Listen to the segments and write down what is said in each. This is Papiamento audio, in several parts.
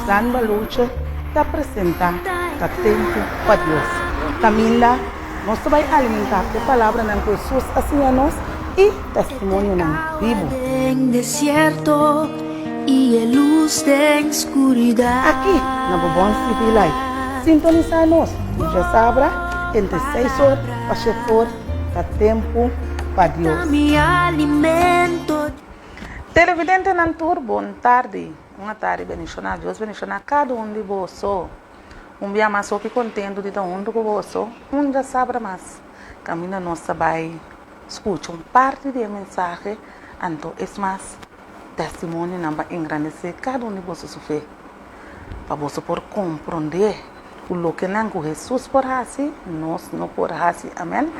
Suzanne Baluche ta presentá Ta Tempu pa Dios, kaminda nos ta bai alimentá ku palabranan ku Hesus a siña nos i testimonionan bibu. Aki na Bobons TV Live, sintonisá nos di djasabra entre seis or pa shete or Ta Tempu pa Dios. Televidentenan tur bon tardi, un atardi bendishoná, Dios bendishoná kada un di boso. Un bia mas hopi kontentu di ta huntu ku boso un djasabra mas kaminda nos ta bai skucha un parti di e mensahe, anto es mas testimonionan pa engrandesé kada un di boso su fe, pa boso por komprondé ku lokenan ku Hesus por hasi, nos no por hasi. Amèn.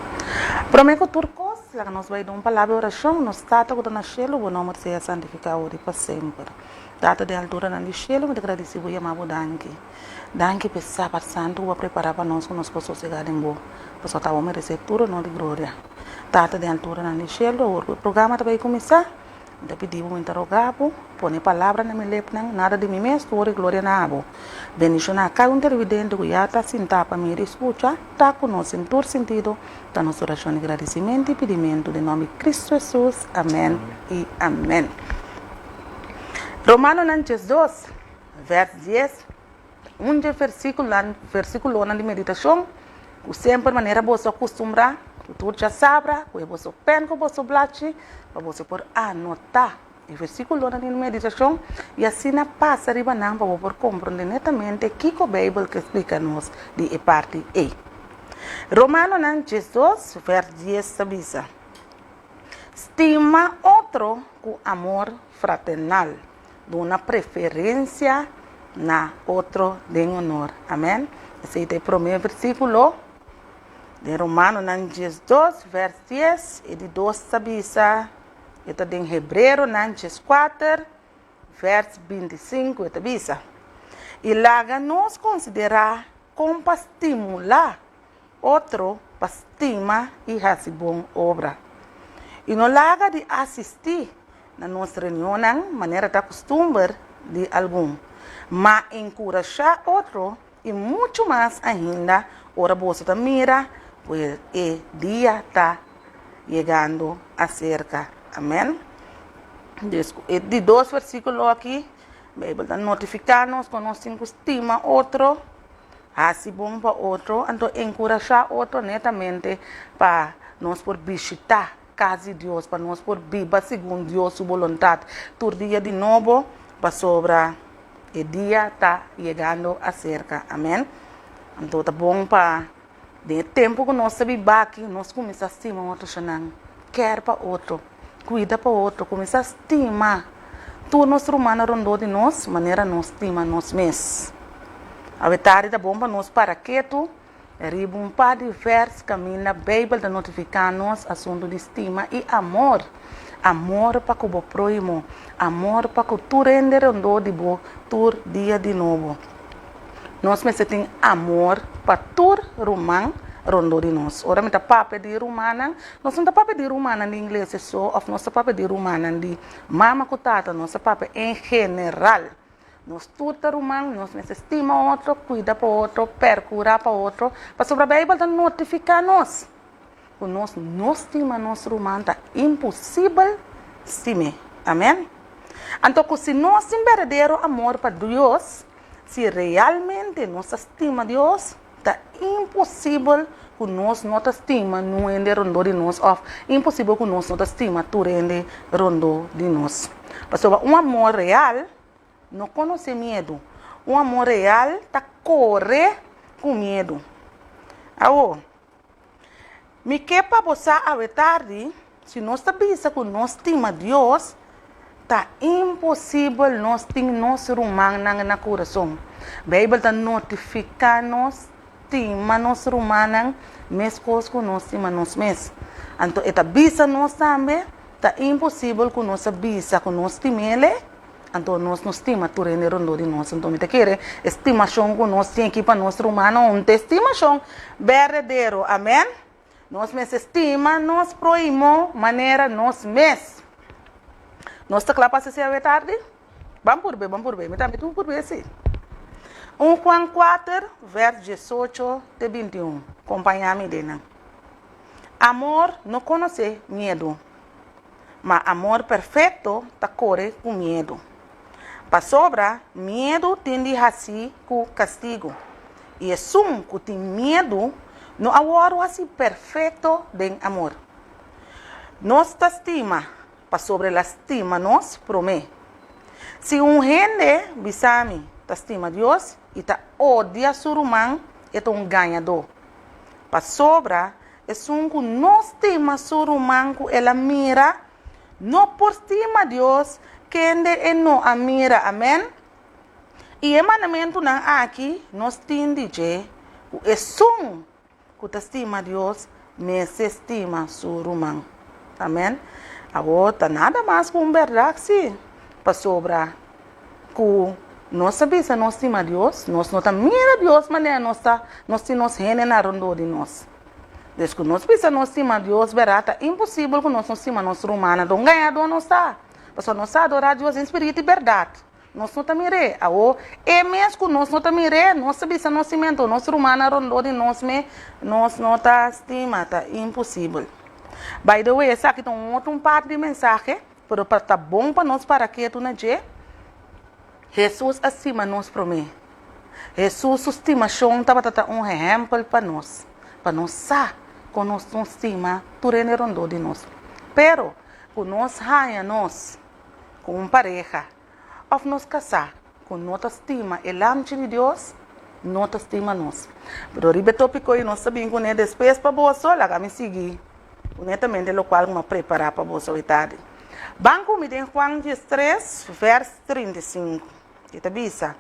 Promé ku tur kos, laga nos bai duna un palabra di orashon. Nos Tata ku ta na shelu, bo nòmber sea santifiká ora i pa semper. Tata den alturanan di shelu, mi ta gradisí bo i yama bo danki. Danki pa e Sabat santu ku bo a prepará pa nos ku nos por sosegá den bo, pasobra ta bo meresé tur onor i gloria. Tata den alturanan di shelu, awor ku e programa ta bai kuminsá, Mi ta pidi bo, mi ta roga bo, pone palabra na mi lepnan, nada di mi mes, tur e gloria na abo. Bendishoná kada un televidente ku ya ta sintá pa mira i skucha, ta ku nos den tur sintido, ta nos orashon di gradisimentu i pidimentu den nòmber di Kristu Hesus, amèn i amèn. Romanonan 12, vèrs 10. Un dje versikulonan di meditashon ku semper manera boso a kustumbrá ku tur djasabra ku e boso pèn ku boso blachi pa boso por anotá e versikulonan di meditashon i asina pasa riba nan pa bo por komprondé netamente kiko Beibel ke splika nos di e parti ei. Romanonan 12 vèrs 10 ta bisa, Stima otro ku amor fraternal. Duna preferencia na otro den honor. Amen. Esey ta e prome versiculo den Romanonan 12 vers 10. E di dos ta bisa, e ta den Hebreronan 14 vers 25. E ta bisa, I laga nos considera con pa stimula otro pa stima i hasi bon obra. I no laga di asistí na nos reunionnan manera ta kustumber di algun, ma enkurashá otro i muchu mas ainda ora boso ta mira ku e dia ta yegando aserka. Amèn. E di dos versíkulo aki, Beibel ta notifiká nos ku nos tin ku stima otro. Hasi bon pa otro, anto enkurashá otro netamente pa nos por bishitá kas di Dios, pa nos por biba segun Dios su boluntat tur dia di nobo, pasobra e dia ta yegando aserka. Amèn. Anto ta bon pa Den e tempu ku nos ta biba aki, nos kuminsá stima otronan, kèr pa otro, kuida pa otro, kuminsá stima tur nos rumannan rondó di nos manera nos stima nos mes. Awe tardi ta bon pa nos para ketu riba un par di vèrs kaminda Beibel ta notifiká nos asuntu di stima i amor. Amor pa ku bo próhimo, amor pa ku tur hende rondó di bo tur dia di nobo. Nos mester tin amor pa tur ruman rondó di nos. Ora mi ta papia di rumannan, nos no ta papia di rumannan di iglesia so òf nos ta papia di rumannan di mama ku tata, nos ta papia en general. Nos tur ta ruman, nos mester stima otro, kuida pa otro, perkurá pa otro, pasobra Beibel ta notifiká nos ku nos no stima nos ruman ta imposibel stim'é. Amèn. Anto ku si nos tin berdadero amor pa Dios, Si realmente nos ta stima Dios, ta imposibel ku nos no ta stima niun hende rondó di nos òf imposibel ku nos no ta stima tur hende rondó di nos. Pasobra un amor real no konosé miedu. Un amor real ta kore ku miedu. Awor, Mi ke pa bo sa awe tardi, si nos ta bisa ku nos stima Dios, ta imposibel nos tin nos rumannan na kurason. Beibel ta notifiká nos stima nos rumannan meskos ku nos stima nos mes. Anto e ta bisa nos tambe, ta imposibel ku nos a bisa ku nos stim'el. Anto nos no stima tur hende rondó di nos. Anto mi ta kere e stimashon ku nos tin aki pa nos rumannan un ta e stimashon berdadero. Amèn. Nos mester stima nos prohimo manera nos mes. Nos ta kla pa hasi awe tardi? Ban purbe, ban purbe. Mi tambe tin ku purbe si. 1 Juan 4, vers 18 te 21. Kompañá mi den nan. Amor no konosé miedu, ma amor perfekto ta kore ku miedu. Pasobra miedu tin di hasi ku kastigu, i esun ku tin miedu no a wòrdu hasi perfekto den amor. Nos ta stima pasobra el a stima nos promé. Si un hende bisa mi ta stima Dios i ta odia su ruman, e ta un gañadó. Pasobra esun ku no stima su ruman ku el a mira, no por stima Dios kende e no a mira. Amèn. I e mandamentunan aki nos tin di dje, ku esun ku ta stima Dios mester stima su ruman. Amen. Awor ta nada mas ku un bèrdat si, pasobra ku nos ta bisa nos stima Dios, nos no ta mira Dios manera nos ta nos tin nos hendenan rondó di nos. Des ku nos bisa nos stima Dios, bèrdat ta imposibel ku nos no stima nos rumannan. Ta un gañadó nos ta, pasobra nos ta adorá Dios den spiritu i bèrdat. Nos no ta mir'é. Awor, e mes ku nos no ta mir'é, nos ta bisa nos simentu, nos rumannan rondó di nos me, nos no ta stima, ta imposibel. By the way, esaki ta un otro un parti di mensahe, pero pa ta bon pa nos para ketu na dje, Hesus a stima nos promé. Hesus su stimashon tabata ta un ehèmpel pa nos, pa nos sa kon nos no stima tur hende rondó di nos. Pero, ku nos haña nos ku un pareha òf nos kasá ku no ta stima e Lamchi di Dios, no ta stima nos. Pero riba e tópiko ei nos ta bin kuné despues pa boso, laga mi sigui netamente lokual ku mi a prepará pa boso awe tardi. Ban ku mi den Juan 13, vèrs 35. E ta bisa,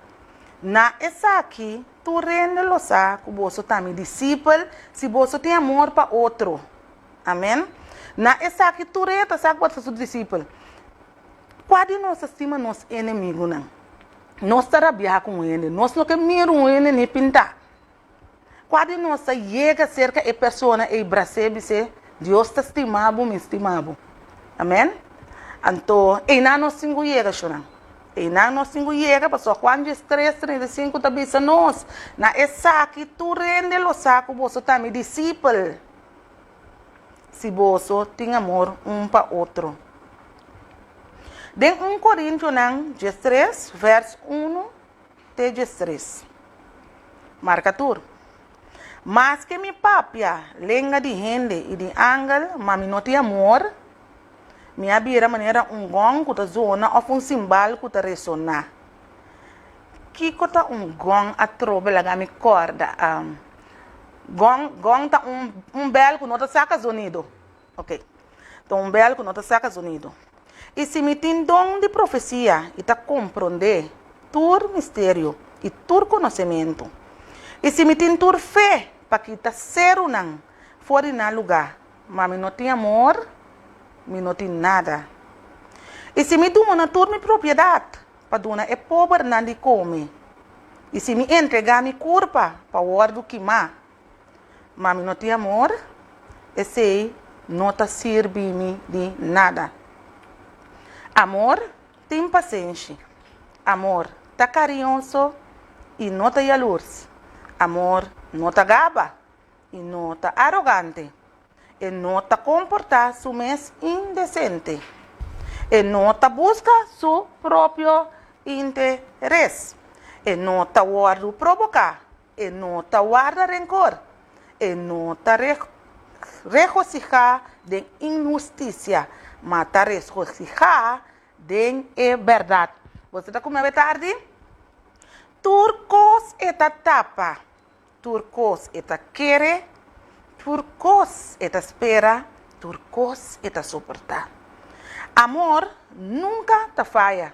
Na esaki tur hende lo sa ku boso ta mi disipel si boso tin amor pa otro. Amen. Na esaki tur e ta sa ku bo ta su disipel. Kua di nos ta stima nos enemigunan? Nos ta rabiá ku un hende, nos no ke mira un hende ni pintá. Kua di nos ta yega serka e persona ei bras'é bis'é, Dios ta stima bo, mi stima bo. Amen. Anto, einan nos tin ku yega, shornan. Einan nos tin ku yega, pasobra Juan 13, 35 ta bisa nos, Na esaki tur hende lo sa ku boso ta mi disipel. si boso tin amor un pa otro. Den 1 Korintionan 13, vèrs 1 te 13. Marka tur. Maske mi papia lenga di hende i di angel, ma mi no tin amor, mi a bira manera un gòn ku ta zona òf un simbal ku ta resoná. Kiko ta un gòn atrobe? Laga mi kòrda. Gong, gong ta un, un bel ku no ta saka zonido. Ok. Ta un bel ku no ta saka zonido. I si mi tin don di profesia i ta komprondé tur misterio i tur konosementu, i si mi tin tur fe pa kita serunan for di nan lugá, ma mi no tin amor, mi no tin nada. I si mi duna tur mi propiedat pa duna e pobernan di kome, i si mi entregá mi kurpa pa wòrdu kimá, ma mi no tin amor, esei no ta sirbi mi di nada. Amor tin pasenshi, amor ta kariñoso i no ta yalurs, amor no ta gaba i no ta arogante. E no ta komportá su mes indesente. E no ta buska su propio interes. E no ta wòrdu proboká. E no ta warda renkor. E no ta regosihá den inhustisia, ma ta regosihá den e bèrdat. Boso ta kume awe tardi? Tur kos e ta tapa. Tur kos e ta kere, tur kos e ta spera, tur kos e ta soportá. Amor nunka ta faya,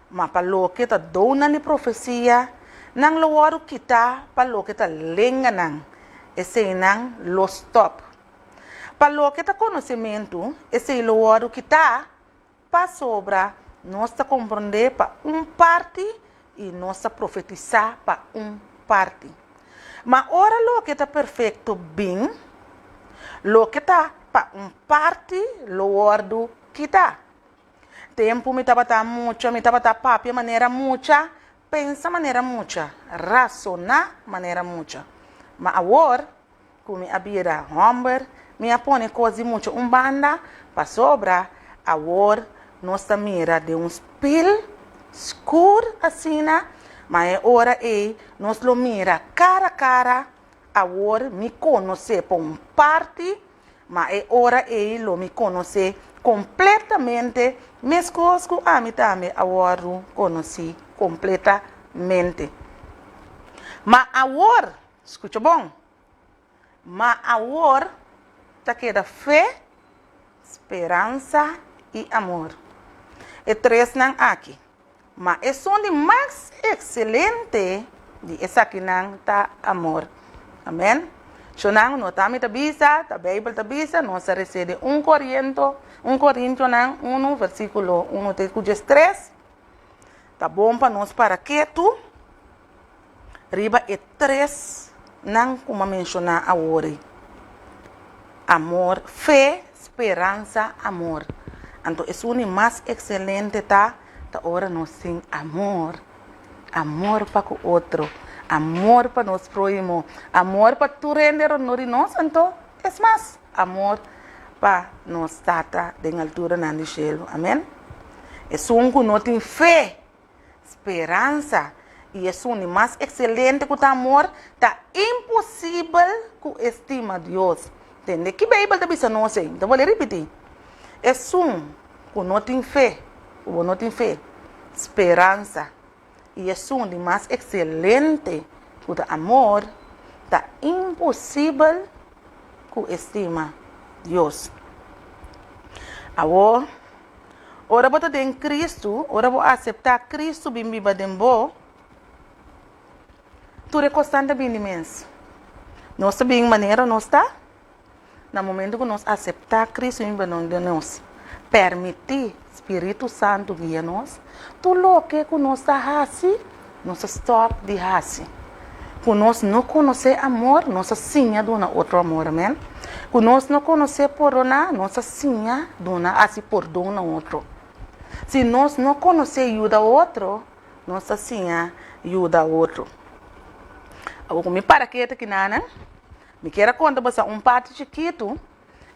ma pa loke ta donnan di profesia, nan lo wòrdu kitá, pa loke ta lenganan, eseinan lo stòp. Pa loke ta konosementu, esei lo wòrdu kitá, Pasobra nos ta komprondé pa un parti i nos ta profetisá pa un parti. Ma ora loke ta perfekto bin, loke ta pa un parti lo wòrdu kitá. Tempu mi tabata mucha, mi tabata papia manera mucha, pensa manera mucha, rasoná manera mucha. Ma awor ku mi a bira hòmber, mi a pone kos di mucha un banda, pasobra awor nos ta mira den un spil skur asina, ma e ora ei nos lo mira kara kara. Awor mi konosé pa un parti, ma e ora ei lo mi konosé kompletamente, meskos ku ami tambe a wòrdu konosí kompletamente. Ma awor, skucha bon, ma awor ta keda fe, speransa i amor, e tresnan aki. Ma esun di mas ekselente di esakinan ta amor. Amen. Shonnan, no ta mi ta bisa, ta Beibel ta bisa, nos a resebe un Koriento, un Korintionan unu, versíkulo unu te ku diestres. Ta bon pa nos para ketu riba e tresnan ku mi a menshoná awor ei. Amor, fe, speransa, amor. Anto esun di mas ekselente ta, ta ora nos tin amor. Amor pa ku otro, amor pa nos próhimo, amor pa tur hende rondó di nos, anto es mas, amor pa nos Tata den alturanan di shelu. Amen. Esun ku no tin fe, Speransa, i esun di mas ekselente ku ta amor, ta imposibel ku e stima Dios. Tende ki Beibel ta bisa nos ei? Mi ta bolbe ripití, Esun ku no tin fe, ku bo no tin fe, speransa, i esun di mas ekselente ku ta amor, ta imposibel ku e stima Dios. Awor, Ora bo ta den Kristu, ora bo aseptá Kristu bin biba den bo, tur e kosnan ta bini mes. Nos ta bin manera nos ta na momento ku nos aseptá Kristu bin biba den nos, permití Spiritu Santu guia nos, tur loke ku nos ta hasi, nos ta stòp di hasi. Ku nos no konosé amor, nos a siña duna otro amor, amèn. Ku nos no konosé pordoná, nos a siña duna, hasi pordon na otro. Si nos no konosé yuda otro, nos a siña yuda otro. Awor ku mi para ketu aki nan, mi kier a konta boso un parti chikitu.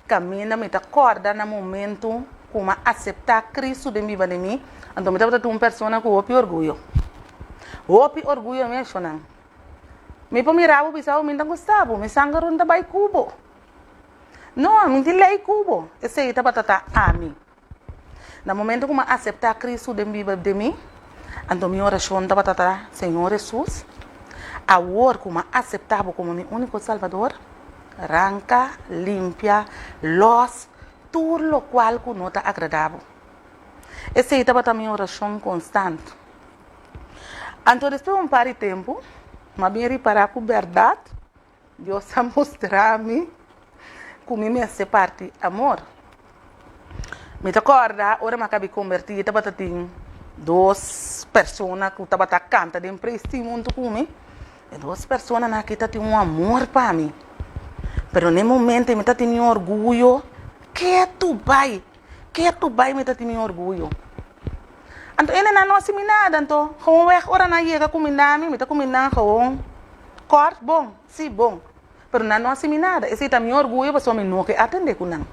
Kaminda mi ta kòrda na momentu ku mi a aseptá Kristu den biba den mi, anto mi tabata tin un persona ku hopi orguyo. Hopi orguyo mi eshonan. Mi por mira bo bisa bo mi ta gusta bo, mi sanger no ta bai ku bo. No, mi tin lei ku bo. Esei tabata ta ami. Na momento ku mi a aseptá Kristu den biba den mi, anto mi orashon tabata ta, Señor Hesus, awor ku mi a aseptá bo komo mi úniko Salbador, ranka, limpia, lòs tur lokual ku no ta agradá bo. Esei tabata mi orashon konstant. Anto despues un par di tempu, mi a bin ripará ku bèrdat Dios a mustra mi ku mi mester parti amor. Mi ta kòrda ora mi a kabi kombertí tabata tin dos persona ku tabata kanta den praise team huntu ku mi. E dos personanan aki ta tin un amor pa mi. Pero na e momento mi ta tin mi orguyo ketu bai, ketu bai mi ta tin mi orguyo. Anto ene nan no hasi mi nada, anto gewoonweg ora nan yega kuminda mi, mi ta kuminda nan gewoon kort, bon, si, bon. Pero nan no hasi mi nada, esei ta mi orguyo pasobra mi no ke atende ku nan.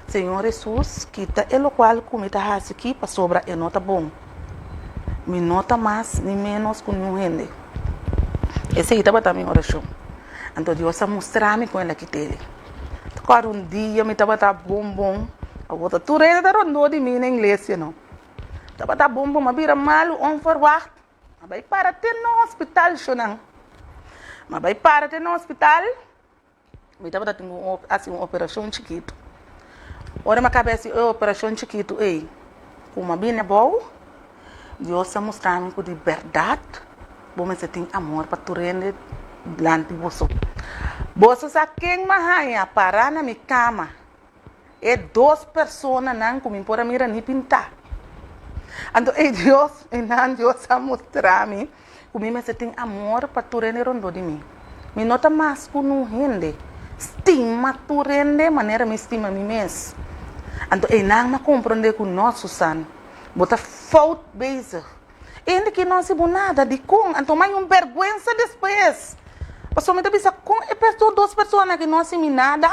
Señor Hesus, kita e lokual ku mi ta hasi aki pasobra e no ta bon. Mi no ta mas ni ménos ku niun hende. Esei tabata mi orashon. Anto Dios a mustra mi kon el a kit'el. Ta kòrda un dia mi tabata bon bon, awor ta tur hende ta rondó di mi na iglesia no. Tabata bon bon, mi a bira malu onverwacht, mi a bai para te na hospital shonnan. Mi a bai para te na hospital, mi tabata tin ku hasi un operashon chikitu. Ora mi a kaba hasi e operashon chikitu ei, ku mi a bini abou, Dios a mustra mi ku di bèrdat bo mester tin amor pa tur hende dilanti boso. Boso sa ken mi a haña pará na mi kama? E dos personanan ku mi por a mira ni pintá. Anto ei Dios, einan Dios a mustra mi ku mi mester tin amor pa tur hende rondó di mi. Mi no ta mas ku nun hende. Stima tur hende manera mi stima mi mes. Anto einan mi a komprondé ku no, Susan, bo ta fout bezig. Hende ki no hasi bo nada, dikon? Anto mi a un bèrgwensa despues. Pasobra mi ta bisa kon e dos persona ki no hasi mi nada,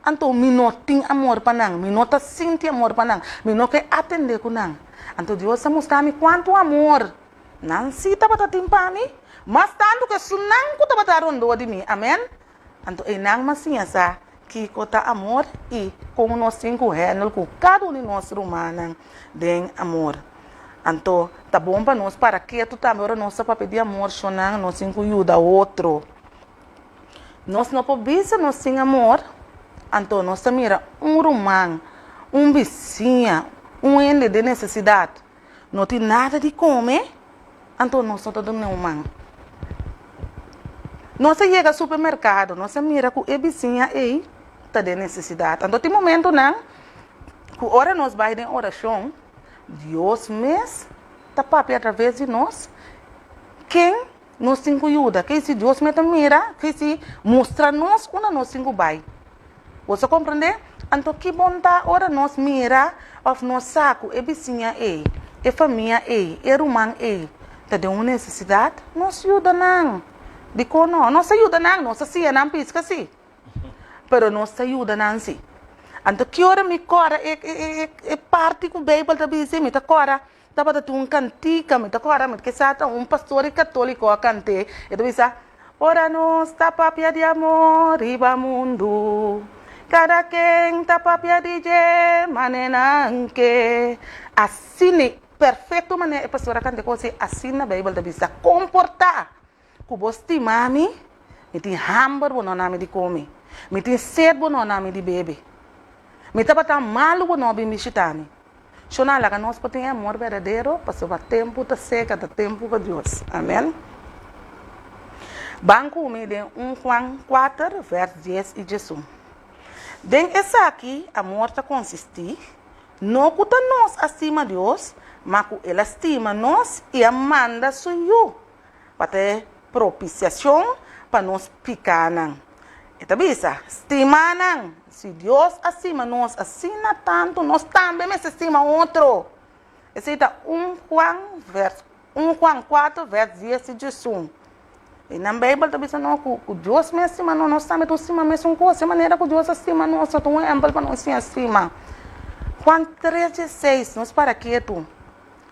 anto mi no tin amor pa nan, mi no ta sinti amor pa nan, mi no ke atendé ku nan. Anto Dios a mustra mi kuantu amor nan sí tabata tin pa mi, mas tantu ku esunnan ku tabata rondó di mi. Amèn. Anto einan mi a siña sa kiko ta amor i kon nos tin ku hèndel ku kada un di nos rumannan den amor. Anto ta bon pa nos para ketu tambe ora nos ta papia di amor, shonnan, nos tin ku yuda otro. Nos no por bisa nos tin amor, anto nos ta mira un ruman, un bisiña, un hende den nesesidat, no tin nada di kome, anto nos no ta duna un man. Nos a yega supermerkado, nos a mira ku e bisiña ei ta den nesesidat. Anto tin momentunan ku ora nos bai den orashon, Dios mes ta papia atraves di nos ken nos tin ku yuda. Ke si Dios mes ta mira, ke si mustra nos unda nos tin ku bai. Bo sa komprendé? Anto ki bon ta ora nos mira òf nos sa ku e bisiña ei, e famia ei, e ruman ei ta den un nesesidat, nos yuda nan. Dikon no? Nos ta yuda nan, nos ta siña nan piska sí, pero nos ta yuda nan sí. Anto ki ora mi kòrda e e e parti ku Beibel ta bisa, mi ta kòrda Tabata tin un kantika, mi ta kòrda, mi ta kisa ta un pastor di katoliko a kant'é, e ta bisa, Ora nos ta papia di amor riba mundu, kada ken ta papia di dje manera nan ke. Asina, perfekto manera e pastor a kanta e kos ei, asina Beibel ta bisa, Komportá ku bo stima mi, mi tin hamber bo no na mi di kome, mi tin sed bo no na mi di bebe, mi tabata malu bo no a bin bishita mi. Shona laga nos por tin e amor berdadero pasobra tempu ta seka ta tempu pa Dios. Amen. Ban ku mi den un Juan kuater vers dies i diesun. Den esaki amor ta konsistí, no ku ta nos a stima Dios, ma ku El a stima nos i a manda Su Yu pa ta e propisiashon pa nos pikánan. E ta bisa, Stimanan, si Dios a stima nos asina tantu, nos tambe mester stima otro. Esei ta un Juan vers un Juan kuater vers dies i diesun. I nan Beibel ta bisa nos ku ku Dios mes stima nos, nos tambe ta stima mesun kos. E manera ku Dios a stima nos ta un ehèmpel pa nos siña stima. Juan tres dieseis, nos para ketu.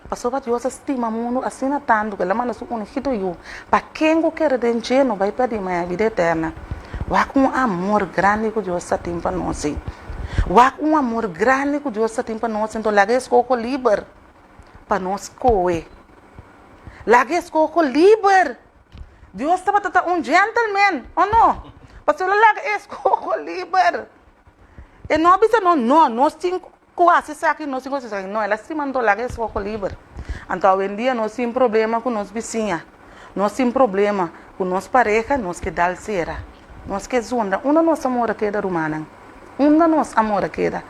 Pasobra Dios a stima mundu asina tantu ku el a manda su unigito Yu, pa ken ku kere den dje no bai pèrdí ma e bida eterna. Wak un amor grandi ku Dios ta tin pa nos ei! Wak un amor grandi ku Dios ta tin pa nos, enton laga e skoho liber pa nos skohe. Laga e skoho liber! Dios tabata ta un gentleman, o no? Pasobra el a laga e skoho liber. E no a bisa no, no, nos tin Ku hasi esaki nos tin ku hasi esaki. No, el a stima anto laga e soho liber. Anto awendia nos tin problema ku nos bisiña, nos tin problema ku nos pareha, nos ke dal sera, nos ke zundra. Unda nos amor a keda, rumannan? Unda nos amor a keda?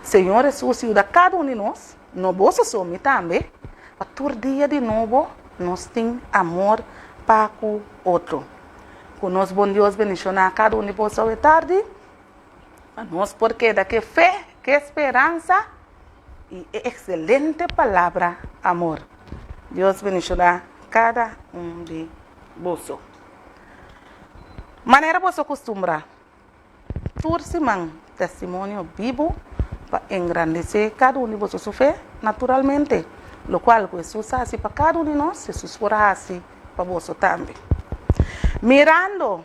Señor Hesus yuda kada un di nos, no boso so, mi tambe, pa tur dia di nobo nos tin amor pa ku otro. Ku nos bon Dios bendishoná kada un di boso awe tardi. Pa nos por keda ke fe, ke speransa i e ekselente palabra amor. Dios bendishoná kada un di boso. Manera boso kustumbrá tur siman testimonio bibu pa engrandesé kada un di boso su fe, naturalmente, lokual ku Hesus a hasi pa kada un di nos, Hesus por a hasi pa boso tambe. Mirando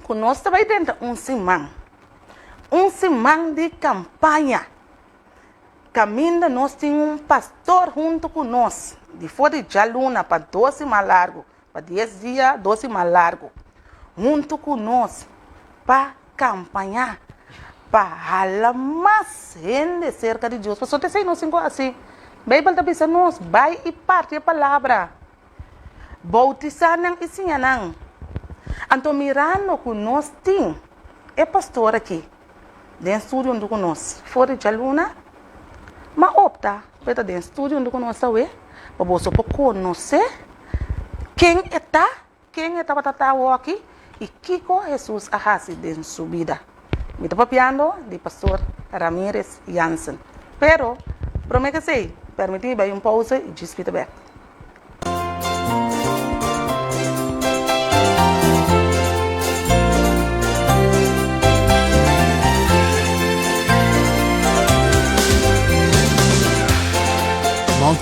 ku nos ta bai drenta un siman, un siman di kampaña, kaminda nos tin un pastor huntu ku nos di for di djaluna pa dos siman largu, pa dies dia, dos siman largu, huntu ku nos pa kampaña, pa hala mas hende serka di Dios. Pasobra esei nos tin ku hasi. Beibel ta bisa nos, bai i parti e palabra. Boutisá nan i siña nan. Anto mirando ku nos tin e pastor aki den studio huntu ku nos for di djaluna, m'a opta pa e ta den studio huntu ku nos awe pa boso por konosé ken e ta, ken e tabata ta awoki i kiko Hesus a hasi den su bida. Mi ta papiando di pastor Ramirez Jansen. Pero, promé ku esei, permití mi bai un pousa i djis pita bèk.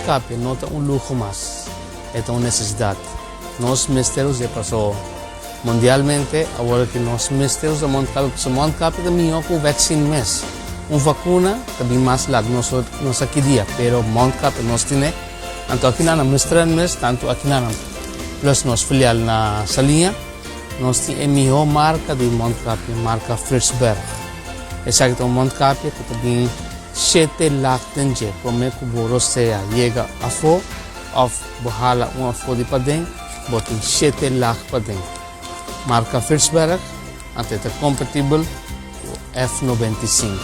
Mondkapje no ta un luho mas, e ta un nesesidat. Nos mester us'é paso mundialmente awor aki nos mester usa mondkapje paso mondkapje ta mihó ku vaccine mes. Un vakuna ta bin mas lat nos no sa ki dia pero mondkapje nos tine. Anto akinan na Mestren mes tantu akinan plus nos filial na Saliña nos tin e mihó marka di mondkapje, marka Fritsberg. Esaki ta un mondkapje ku ta bin shete lak den dje promé ku bo rosea yega afó òf bo hala un afó di paden bo tin shete lak paden. Marka Fritsberg anto e ta kompatibel ku F 95.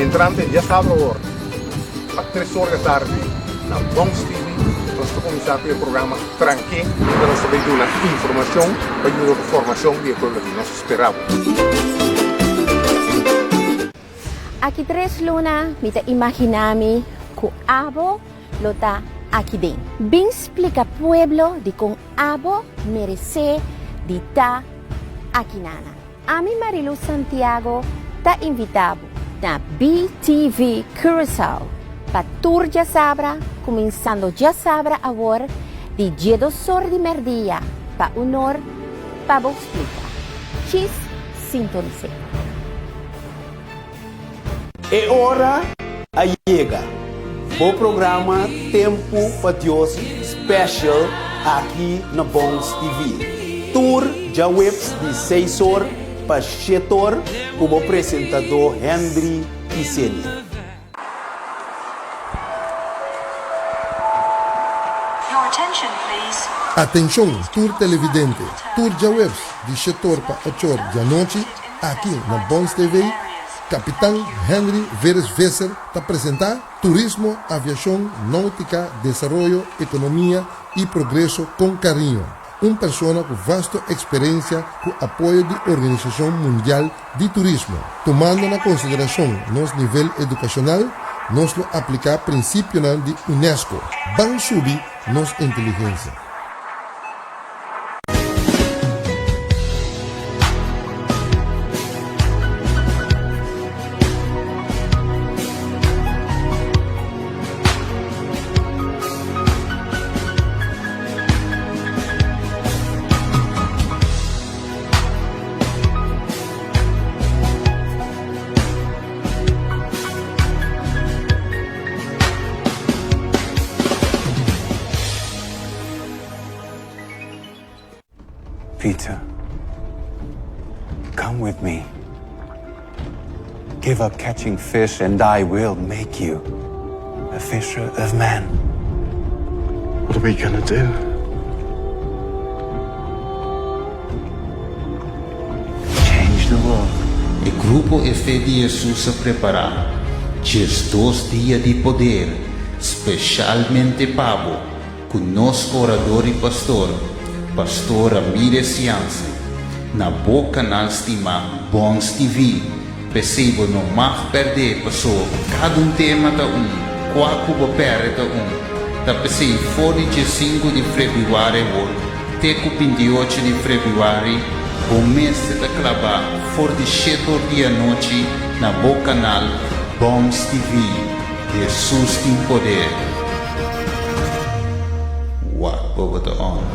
Entrante diasabra awor pa tres or di atardi na Bons TV nos ta kuminsá ku e programa Tranke unda nos ta bai duna informashon pa yuda ku formashon di e pueblo aki. Nos ta spera bo. Aki tres luna mi ta imaginá mi ku abo lo ta aki den. Bin splika pueblo dikon abo meresé di ta aki nana. Ami Marilu Santiago ta invitá bo na BTV Curaçao pa tur djasabra kuminsando djasabra awor di djedosor di mèrdia pa unor pa bo splika. Chis sintonis'é. E ora a yega! Bo programa Tempu pa Dios Special aki na Bons TV. Tur djaweps di seis or pa shet or ku bo presentadó Hendry Isenia. Atenshon tur televidente, tur djaweps di shet or pa ocho or djanochi aki na Bons TV, Kapitan Henry Veres Visser ta presentá Turismo, Aviashon, Nautika, Desaroyo, Ekonomia i Progreso kon kariño. Un persona ku vasto eksperensia ku apoyo di Organisashon Mundial di Turismo. Tumando na konsiderashon nos nivel edukashonal, nos lo apliká prinsipionan di UNESCO. Ban subi nos inteligensia. Peter, come with me. Give up catching fish, and I will make you a fisher of men. What are we gonna do? Change the world. E grupo E Fe di Hesus a prepará 12 dia di poder speshalmente pa bo ku nos orador i pastor, Pastor Ramirez Jansen, na bo kanal stimá Bons TV. P'esei bo no mag pèrdè paso kada un tema ta un, kua ku bo pèrdè ta un. Ta p'esei for di 15 di febrüari awor te ku 28 di febrüari bo mester ta klabá for di shete or di anochi na bo kanal Bons TV. Hesus tin poder. Wak bo bo ta on.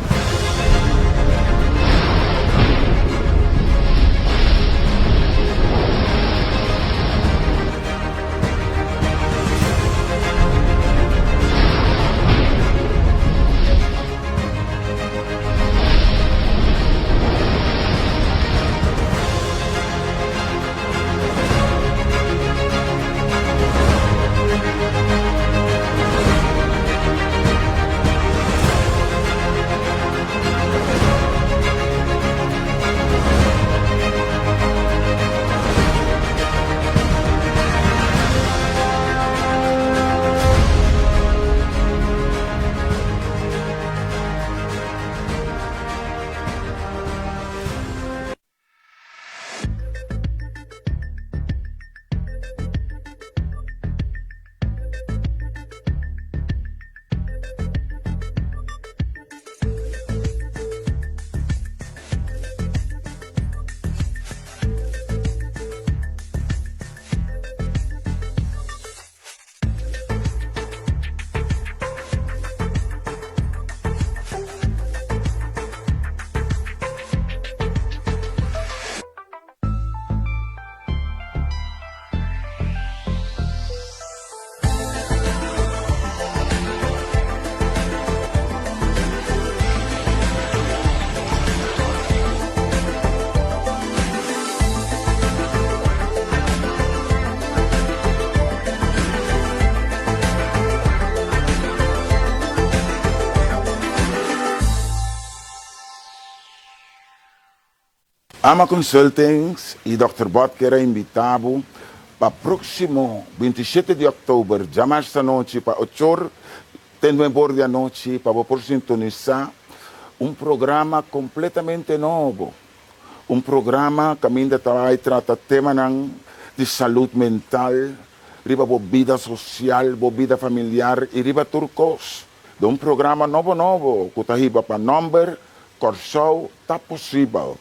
Ama Consultings y Dòkter Bot kier a invita bo pa proximo 27 di october djamas anochi pa ochor te nuebor di anochi pa bo por sintonisa un programa completamente nobo. Un programa caminda ta bay trata temanan di salud mental, riba bo bida social, bo bida familiar y riba tur cos. Den un programa nobo nobo cu ta hiba pa nomber Kòrsou ta posibel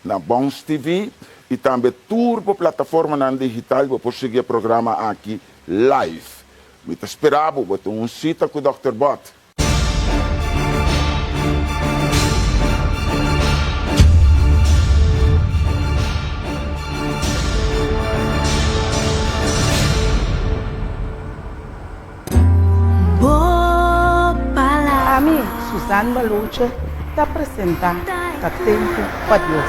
na Bons TV y tambe tur bo plataformanan digital bo por sigui e programa aki live. Mi ta spera bo, bo tin un cita cu Dòkter Bot. Ami, Suzanne Baluche, ta presentá Ta Tempu pa Dios,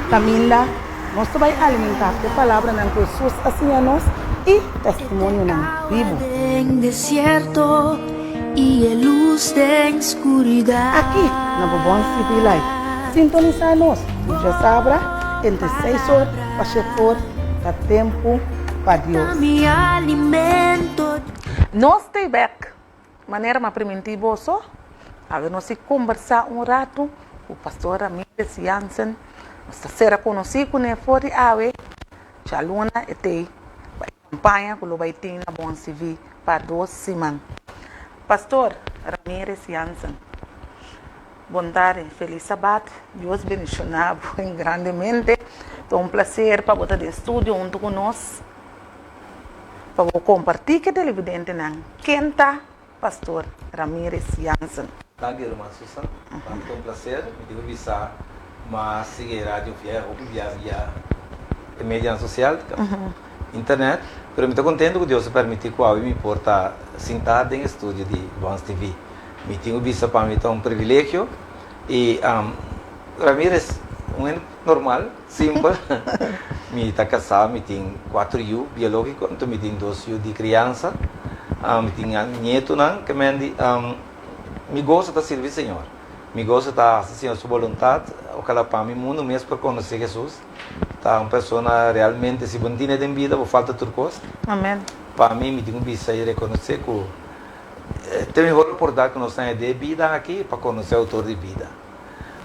kaminda nos ta bai alimentá ku e palabranan ku Hesus a siña nos i testimonionan bibu. Aki na bo Bon TV Live, sintonisá nos tur djasabra entre seis or pa shete or Ta Tempu pa Dios. Nos ta bek, manera m'a primintí boso, awe nos a kombersá un ratu ku Pastor Ramirez Jansen. Nos ta sera konosí kuné for di awe djaluna e t'ei pa e kampaña ku lo bai tin na Bon CV pa dos siman. Pastor Ramirez Jansen, bon tardi, felis sabat, Dios bendishoná bo grandemente. Ta un plaser pa bo ta den studio huntu ku nos. Pa bo kompartí ku e televidentenan ken ta Pastor Ramirez Jansen. Danki ruman Susan, pa mi ta un placer. Mi tin ku bisa ma sigui e radio via hopi bia via e medianan social, internet, pero mi ta contento ku Dios a permiti ku awe mi por ta sinta den e studio di Bons TV. Mi tin ku bisa pa mi ta un privilegio y Ramirez un hende normal. Simpel. Mi ta kasá, mi tin kuater yu biológiko, anto mi tin dos yu di kriansa. Mi tin nietunan ke men di mi goso ta sirbi Señor. Mi goso ta hasi Señor su boluntat. Ojalá pa mi mundu mes por konosé Hesus. Ta un persona realmente si bo no tine den bida bo falta tur kos. Amen. Pa mi, mi tin ku bisa i rekonosé ku ta e mihor oportunidat ku nos haña den e bida aki pa konosé outor di bida.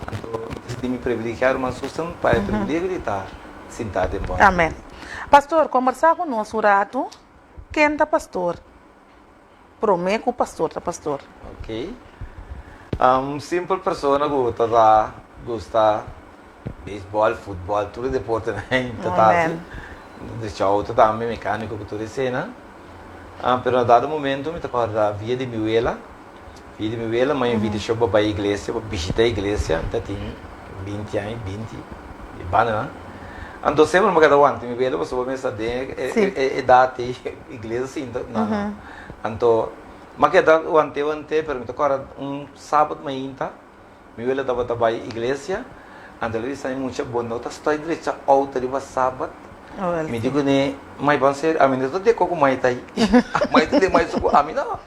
Anto mi ta sinti mi privilegiá, ruman Susan, pa e privilegio di ta sintá den bo. Amén. Pastor, kombersá ku nos un ratu. Ken ta pastor promé ku pastor ta pastor? Ok. Un simpel persona ku ta ta gusta beisbòl, futbòl, tur e deportenan ei ta ta hasi. Drecha outo tambe, mekániko ku tur eseinan. Pero na dado momento mi ta kòrda via di mi wela. Pidi di mi wela ma invitashon pa bai iglesia, pa bishita iglesia. Mi ta tin 20 aña, 20 i bandanan. Anto semper mi a keda wanta mi wela pasobra mi sa den e edat ei iglesia sinta. No, no. Anto mi a keda want'é, want'é, pero mi ta kòrda un sabat mainta mi wela tabata bai iglesia, anto el a bisa mi mucha bo no ta stòi drecha outo riba sabat? Mi di kuné, mai ban serio, ami no ta dekó ku mai ta ei. Mai ta den mai su ku ami no.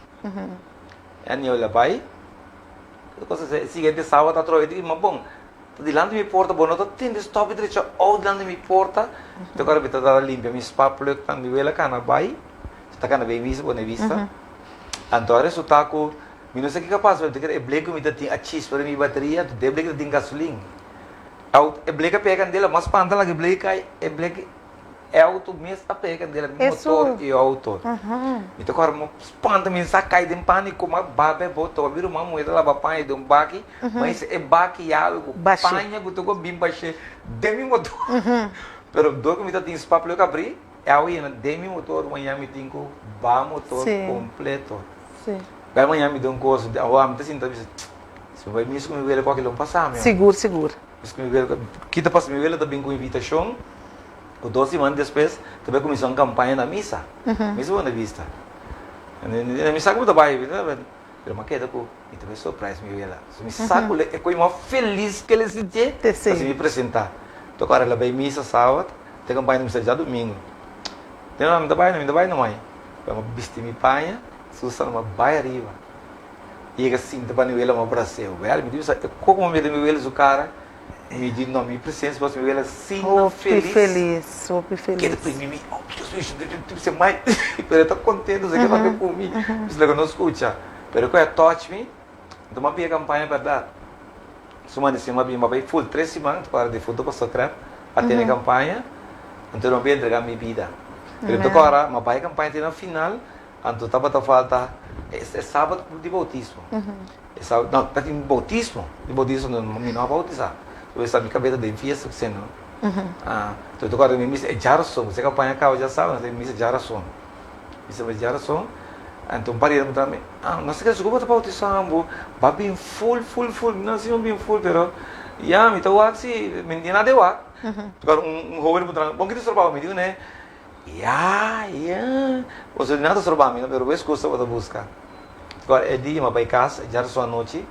Anyhow el a bai. E cosa e siguiente sábado atrobe di ma bon ta dilanti mi porta bo no ta tende stop di drecha ou dilanti mi porta. Te ora mi ta dal a limpia mi spa plug tan mi wela cana bai ta cana bay misa pone vista. Anto a resulta cu mi no sa kico a pasa pero mi ta kere e blek cu mi ta tin a chispa den mi bateria anto den blek ta tin gasolin. Auto e blek a pega candela mas spanta laga e blek cay e blek. E auto mes a pega kandela, mi motor i auto. Mi ta kòrda mi spanta, mi sa kai den pániko, mi a babe boto, mi ruman muhé ta laba paña den un baki, mi a hisa e baki yawe ku paña ku tur ku a bin bashé den mi motor. Pero dor ku mi ta tin spa pluk abrí, e awa yena den mi motor, mañana mi tin ku baha motor kompleto. Bai mañana mi den un kos, awor mi ta sinta bisa, si mi bai mis ku mi wele kualke lo pasa mi. Sigur, sigur. Mis ku mi wele, kita pasa mi wele ta bin ku invitashon. Ku dos siman despues ta bai kuminsá un kampaña na misa. Misa Buena Vista. Mi sa ku mi ta bai, pero mi a keda ku mi ta bai surprise mi wela. So mi sa ku e koe mas felis ku el a sintié ta si mi presentá. Tok ora el a bai misa sábat, te kampaña ta kuminsá djadumingu. Mi no, mi ta bai no, mi ta bai no mai. Pero mi a bisti mi paña, Susan mi a bai ariba. Yega sinta pa mi wela mi a bras'é. Wèl, mi ta bisa e koko mi a mira mi wela su kara. Mi di no, mi presencia pasobra mi wela asina Hopi felis. felis, hopi felis. Keda primi mi, oh Dios mío, mi bisa mai, pero e ta contento, esaki papia ku mi. Mi bisa laga no scucha. Pero ku a touch mi, anto mi a bia campaña berdad. Suma di sima bimba bai full tres siman para difunto pastor Krep a tene campaña anto no bin entrega mi bida pero mi ta cora ma bai campaña te na final anto tabata falta e sabado di bautismo e sabado no tatin bautismo di bautismo mi no a bautisa pasobra mi cabeza den fiesta cu seno anto mi ta cora mi misa e djarason pasobra e campaña a caba djasabado mi misa djarason. Mi sa bai rason. Anto un pariente puntra mi, ah, no sa kiko bo ta bautisá bo? Bo a bin ful, ful, ful. Mi no si mi a bin ful, pero ya, mi ta wak si, mi no tin nada di wak. Ora un hoben puntra mi, bon ki ta stroba bo? Mi di kuné, ya, ya, pasobra di nada ta stroba mi, pero bo eskusa bo ta buska. Ora e dia mi a bai kas, djarason anochi, mi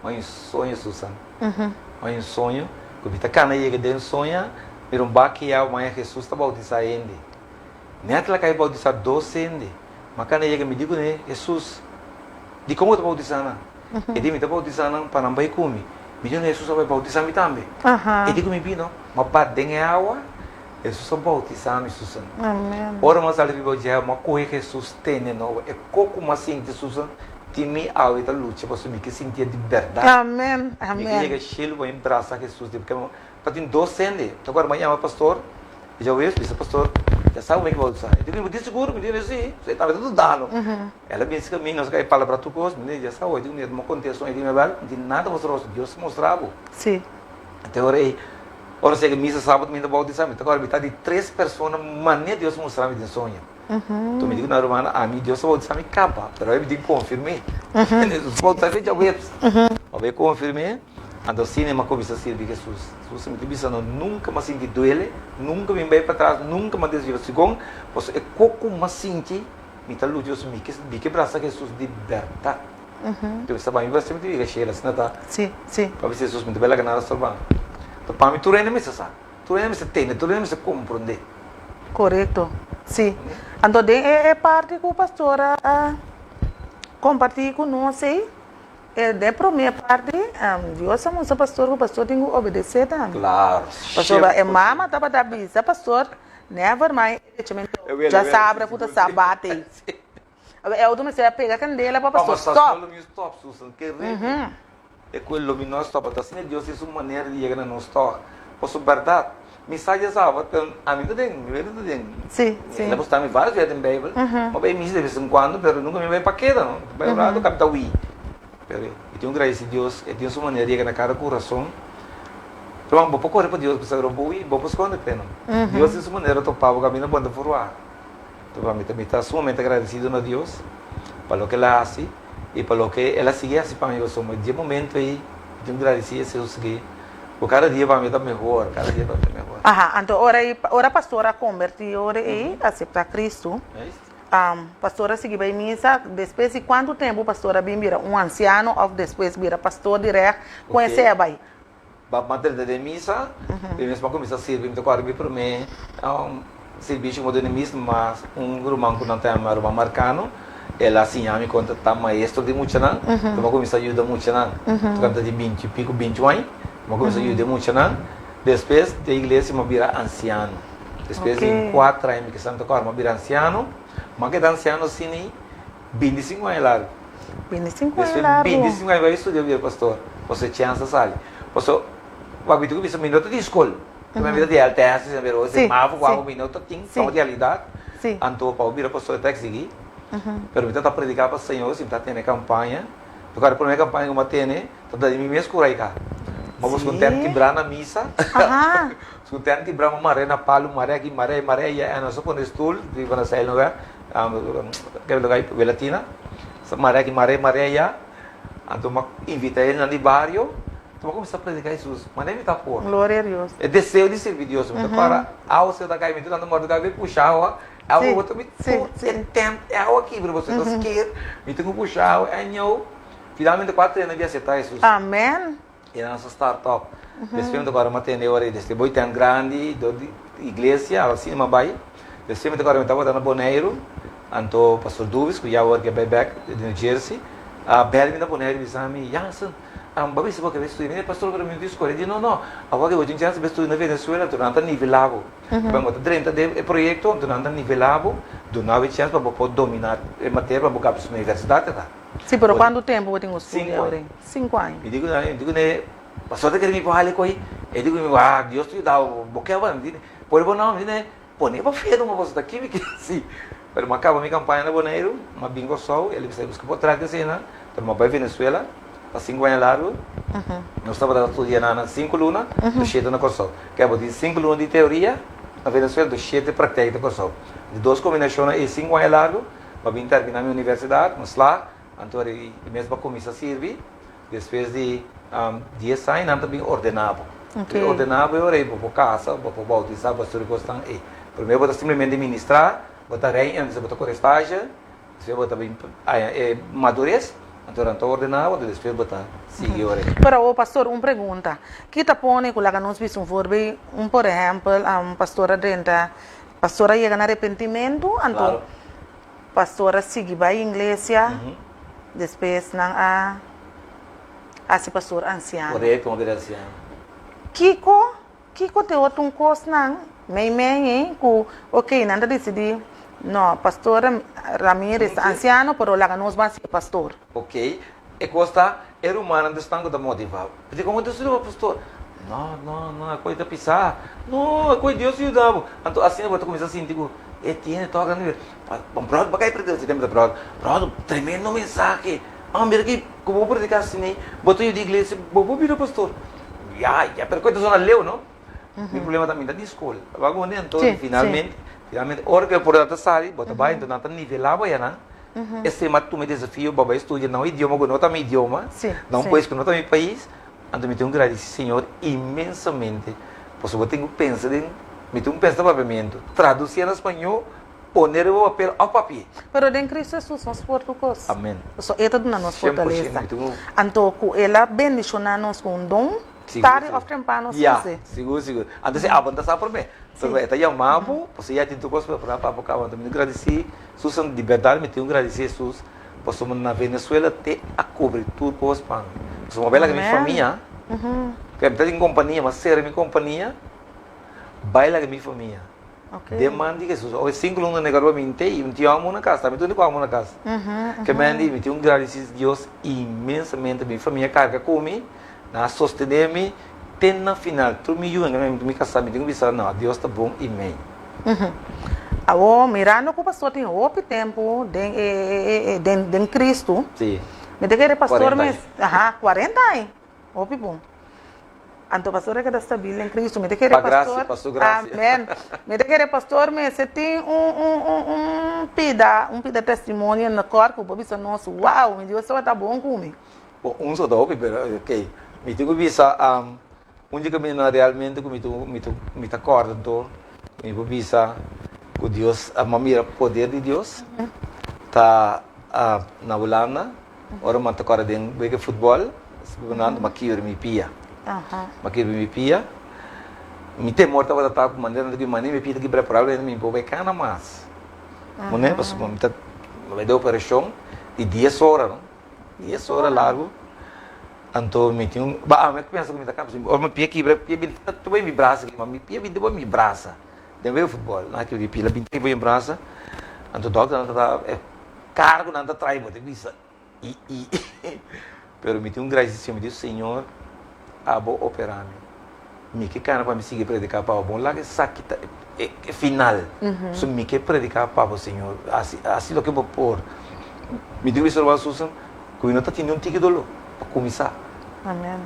a haña un soño, Susan. Mi a haña un soño ku mi ta kana yega den soña, mira un bakiao, mi a haña Hesus ta bautisá hende. Net la kai bautisá dos hende. Ma kanda yega mi di kuné, Hesus, dikon bo ta bautisá nan? E di, Mi ta bautisá nan pa nan bai ku mi. Mi di, No, Hesus a bai bautisá mi tambe. E di ku mi bino, m'a bat den e awa, Hesus a bautisá mi, Susan. Ora m'a sali riba dje, m'a kohe Hesus tene nobo. E koko m'a sinti, Susan, tin mi awe ta lucha pasobra mi ke sintié di bèrdat. Mi ke yega shelu pa mi brasa Hesus. Tabatin dos hende. Ta kòrda m'a yama pastor. E dja wes bisa pastor, Ya sa ome ki bautisa. E di, Bo tin sigur? Mi di, Si. E tabata dudando. El a binse ku mi, nos a kai palabra tur kos. Mi di, Ya sa e di, Mi a konta esun. E di, Mebel, no tin nada mostra bo, Dios ta mostra bo. Si. Te ora ei, ora sega misa sabado mi ta bautisa, mi ta kòrda mi ta di tres persona manera Dios a mostra mi den soño. Enton mi di ku nan rumannan, Ami Dios a bautisa mi kaba, pero mi tin konfirm'é. Dios bautisa mi djaweps. Mi a bai konfirm'é. Anto asina mi a kuminsá sirbi Hesus. Hesus mi ta bisa no, nunka mi a sinti duele, nunka mi bai patras, nunka mi a desviá. Segun pasobra e kos ku mi a sinti, mi ta lucha pasobra mi ke mi ke brasa Hesus di bèrdat. Mi ta bisa, mi brasa mi ta yega shelu, asina ta. Pa bisa Hesus mi ta bai laga nada stroba mi. Anto pa mi tur hende mester sa, tur hende mester tende, tur hende mester komprondé. Korekto, si. Anto den e parti ku pastor a kompartí ku nos ei, E den promé parti, Dios a mustra pastor ku pastor tin ku obedesé tambe. Claro, Pasobra e mama tabata bisa pastor, never mind e dechamentu djasabra ku ta sabat ei. Awe e auto mester a pega kandela pa pastor stop. Lo mi stop, Susan, ke rei. E ku lo mi no stop, anto asina Dios tin su manera di yega na nos tòg. Pasobra bèrdat, mi sa djasabra, pero ami ta den, mi wele ta den. Sí, sí. El a mostrami varios bia den Bijbel. Mi a bai misa de bes en cuando, pero nunca mi a bai pa keda, no. Mi bai un rato, caba mi ta hui. Pero mi tin un gradeci Dios, E tin su manera di yega na cada curason. Ruman, bo por core pa Dios, pero bo hui, bo por sconde p'e, no. Dios tin su manera topa bo caminda bo no ta forwa. Entonces, mi ta, mi ta sumamente agradecido na Dios pa loke El a haci y pa loke El a sigui haci pa mi, pasobra dje momento ey mi tin un gradeci esey sigui. Bo kada dia pa mi ta mehor, kada dia pa mi ta mehor. Aha, anto ora ei, ora pastor a kombertí ora ei, aseptá Kristu, pastor a sigui bai misa, despues di kuantu tempu pastor a bin bira un ansiano òf despues bira pastor dirèkt, kon esei a bai? Ba a drenta den misa, mi mes a kuminsá sirbi, mi ta kòrda mi promé Sirbishi como den mis mas un ruman cu nan ta yama ruman Marcano, el a siña mi con ta ta maestro di muchanan, mi a cuminsa yuda muchanan, tocante di binti y pico, binti un aña, mi a cuminsa yuda e muchanan, despues den iglesia mi a bira anciano, despues di cuatro aña mi kisa mi ta acorda mi a bira anciano, mi a keda anciano asina 25 aña largo. 25 aña largo. Despues 25 aña mi a bai studia bira pastor, pasobra e chens a sali, pasobra papi ta cuminsa mi no ta di scol. Mi ta di LTS, si pero si mavo ku abo mi no ta tin ta un realidat. Anto pa bo bira pastor e ta eksigi. Pero mi ta ta prediká pa Señor si mi ta tene kampaña. Pasobra e promé kampaña ku mi a tene ta ta di mi mes kura ika. Mi a buska un tènt kibrá na misa. Buska un tènt kibrá, mi a mar'é na palu, mar'é aki, mar'é ahi, mar'é aya. En nos a pone stul riba na Seil Nover, ke lugá ei, Welatina. Mar'é aki, mar'é, mar'é aya. Anto mi a invitá e nan di bario. Bo kuminsá prediká Hesus, manera mi ta por. Gloria a Dios. E deseo di sirbi Dios, mi ta para awa si ta kai, mi ta lanta mòrdi kai pusha awa, awa bo ta mi tur e tènt e awa kibra bo ta sker, mi tin ku pusha awa anyou. Finalmente kuater hende a bin aseptá Hesus. Amen. I nan a start up. Despues mi ta kòrda mi a tende ora desde bo tènt grandi dor di iglesia asina mi a bai. Despues mi ta kòrda mi tabata na Boneiru, anto Pastor Dubis ku ya awor ke bai bèk di New Jersey a bèl mi na Boneiru bisa mi, Jansen. Bo a bisa bo ke bai studia. Mi di, Pastor, pero mi no tin skol. E di, No, no, awor ke bo tin chance bai studia na Venezuela, anto nan ta nivelá bo. Bo ta drenta den e proyekto, anto nan ta nivelá bo, duna bo e chance pa bo por dominá e materia pa bo kaba su universidat ta. Sí, pero kuantu tempu bo tin ku studia awor? Sinku aña. Mi di ku nan, mi di ku nan, Pastor ta kere mi por hali ko'i? E di ku mi, Wah, Dios ta yuda bo, bo ke bo? Mi di, Pone bo nòmber. Mi di, Pone bo fe numa boso ta kimi ki si. Pero mi a kaba mi kampaña na Boneiru, mi a bin Kòrsou, el a bisa buska por tras di esei nan, pero mi a bai Venezuela pa sinku aña largu. Nos tabata studia na na sinku luna, dos shete na Kòrsou. Ke bo tin sinku luna di teoria na Venezuela, dos shete praktijk na Kòrsou. Di dos kombinashonnan ei sinku aña largu, mi a bin terminá mi universidat, mi a slaag, anto e mes mi a kuminsá sirbi. Despues di dies aña nan ta bin ordená bo. E ordená bo e ora ei bo por kasa, bo por boutisá, bo tur e kosnan ei. Primero bo ta simplemente ministrá, bo ta rei en, bo ta kore stage, despues bo ta bin haña e madures, anto nan ta ordená bo, despues bo ta sigui e ora ei. Pero awor pastor un pregunta, ki ta pone ku laga nos bisa un voorbeeld, un por ehèmpel un pastor a drenta, pastor a yega na arepentimentu, anto Pastor a sigui bai inglesia, despues nan a hasi pastor ansiano. Korekto, un bira ansiano. Kiko, kiko te otro un kosnan mei mei ei ku ok nan ta disidí, no, pastor Ramirez ta ansiano pero laga nos ban hasi pastor. Ok, e kos ta e rumannan ta esnan ku ta motivá. Dikon bo ta studia pa pastor? No, no, no, e kos ta pisá. No, e kos Dios ta yuda bo. Anto asina bo ta kuminsá sinti ku e tiene tòg grandi. Bròder, bo kai prediká si tempu ta bròder. Bròder, tremendo mensahe. Ah, mira ki ku bo prediká asina ei, bo ta yuda iglesia, bo por bira pastor. Ya, ya, pero kos ta sona leu, no? Mi problema ta mi ta di skol. Bo a kont'é? Anto finalmente, finalmente ora ku e oportunidat ta sali, bo ta bai, anto nan ta nivelá bo ayanan. Esei mi a tuma e desafio pa bai studia na un idioma ku no ta mi idioma, na un pais ku no ta mi pais. Anto mi tin ku gradisí Señor inmensamente, pasobra bo tin ku pensa den, mi tin ku pensa na papiamentu, tradusié na spañó, pone riba papel òf papié. Pero den Cristo Hesus nos por tur kos. Amen. Pasobra E ta duna nos Shen por shen fortalesa. mi tin ku. Anto ku El a bendishoná nos ku un don, Sigur, tardi sigur. òf temprano Ya, suse. sigur, sigur. Anto si abo no ta sa promé. Pasobra E ta yama bo, pasobra ya tin tur kos prepará pa bo kaba. Anto mi ta gradisí Susan, di bèrdat mi tin un gradisí Hesus pasobra na Venezuela te a kubri tur kos pa mi. Pasobra mi a bai laga mi famia, ke mi ta tin kompania, mi a sera mi kompania, bai laga mi famia. Den man di Hesus. Oe sinku luna Nicaragua mi n'tei, mi tin amo na kas, tambe tin amo na kas. Ke men di mi tin un gradisí Dios inmensamente, mi famia karga ku mi, nan a sostené mi te na final. Tur mi yunan, mi kasá, mi tin ku bisa, no, Dios ta bon i mei. Awor, mirando ku pastor tin hopi tempu den e den den Kristu, Sí. mi ta kere pastor Kuarenta mes, aña. aha, kuarenta aña, hopi bon. Anto pastor a keda stabil den Kristu. Mi ta kere Pa grasia, pastor, pa su grasia. amen. Mi ta kere pastor mester tin un un un un pida, un pida testimonio na kòrt ku por bisa nos, wow, mi Dios tabata bon ku mi. Bon, un so ta hopi, pero ok. Mi tin ku bisa, Un di kamindanan realmente ku mi ta mi ta mi ta kòrda anto mi por bisa ku Dios a mira poder di Dios ta na Hulanda ora mi ta kòrda den wega futbòl mi a kibra mi pia mi a kibra mi pia mi temor tabata ta ku manera ku mi pia ta kibra probablemente mi no por bai kana mas pasobra mi ta bai den operashon di dies ora no. Dies ora largu, anto mi tin un, ba ami a pensa ku mi ta kaba, ora mi pia kibra, pia bin ta bai mi brasa aki, ma mi pia bin ta bai mi brasa, den wega futbòl, nan a kibra mi pia, la bin ta bai mi brasa, anto dòkternan ta ta, e kargo nan ta trae bo ta bisa, i i, pero mi tin un gradisimentu, mi di Señor, abo opera mi. Mi ke kana pa mi sigui prediká pa bo. Bon laga esaki ta e final. So mi ke prediká pa bo, Señor. Hasi, hasi loke bo por. Mi tin ku bisa ruman Susan ku mi no ta tin niun tiki doló pa kuminsá. Amen.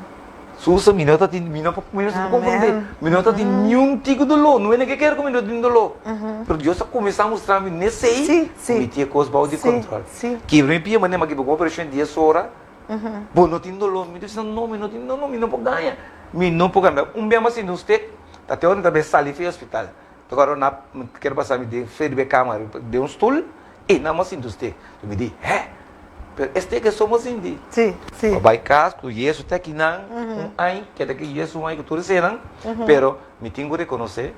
Susan, mi no ta tin, mi no por, mi no por komprondé. Mi no ta tin niun tiki doló. No hende ke kere ku mi no tin doló. Pero Dios a kuminsá mustra mi nesei ku mi tin e kos bou di kòntròl. Kibra mi pia, manera mi a kibra ku un operashon di dies ora. Bo no tin doló? Mi ta bisa, No, mi no tin doló, mi no por gaña. Mi no por gaña. Un bia mi a sinti un stek, ta te ora mi ta bay sali for e hospital. Ta ora na mi kier pasa mi den fei riba e kama, den un stul, e nan mi a sinti un stek. Mi di, Hè? Pero e stek eso mi a sinti. Sí, sí. Mi a bay kas ku yesu te akinan, un aña, keda ki yesu un aña ku tur esenan, pero mi tin ku rekonosé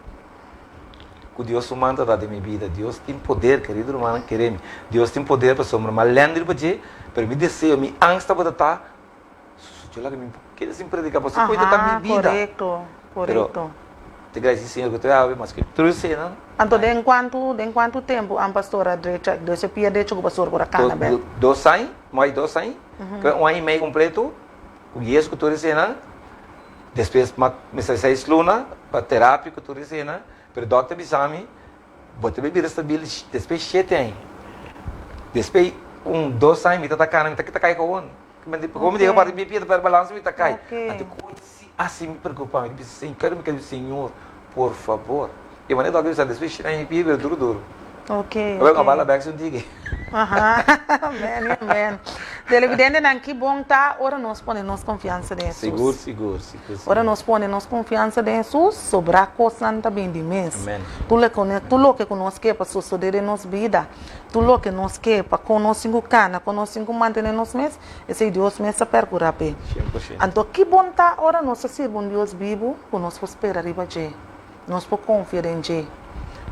ku Dios su man ta da den mi bida. Dios tin poder, kerido rumannan, kere mi. Dios tin poder pasobra mi a lèn riba dje, pero mi deseo, mi angst tabata ta. Yo laga mi keda sin predica pasobra cu ta mi bida. Corecto, corecto. Pero te gradici Señor cu te awe maske tur esena. Anto den cuanto den cuanto tempo an pastor a drecha dos e pia drecha cu pastor por a cana bek? Dos aña, mas di dos aña, un aña y medio completo cu yesu cu tur esena, despues mester seis luna pa terapia cu tur esena, pero dokter a bisa mi Bo ta bira stabil despues shete aña. Despues un dos aña mi ta ta cana mi ta kita cay gewoon. Como mi diga parti mi pia ta perde balance mi ta cay. Anto cu asi mi preocupa mi ta bisa Señor mi ta bisa Señor por favor. E manera dòkter bisa despues shete aña mi pia bira duro duro. Awor a bala bek su digi. Amen amen. Televidentenan ki bon ta ora nos pone nos confiansa den Jesus. Sigur sigur sigur. Ora nos pone nos confiansa den Jesus sobra cosnan ta bin di mes. Amen. Tur loke tur loke cu nos ke pa sosode den nos bida, tur loke nos ke pa con nos tin cu cana, con nos tin cu mantene nos mes, esey Dios mes ta percura p'e. 100%. Anto ki bon ta ora nos ta sirbi un Dios bibu cu nos por spera riba dje. Nos por konfia den dje.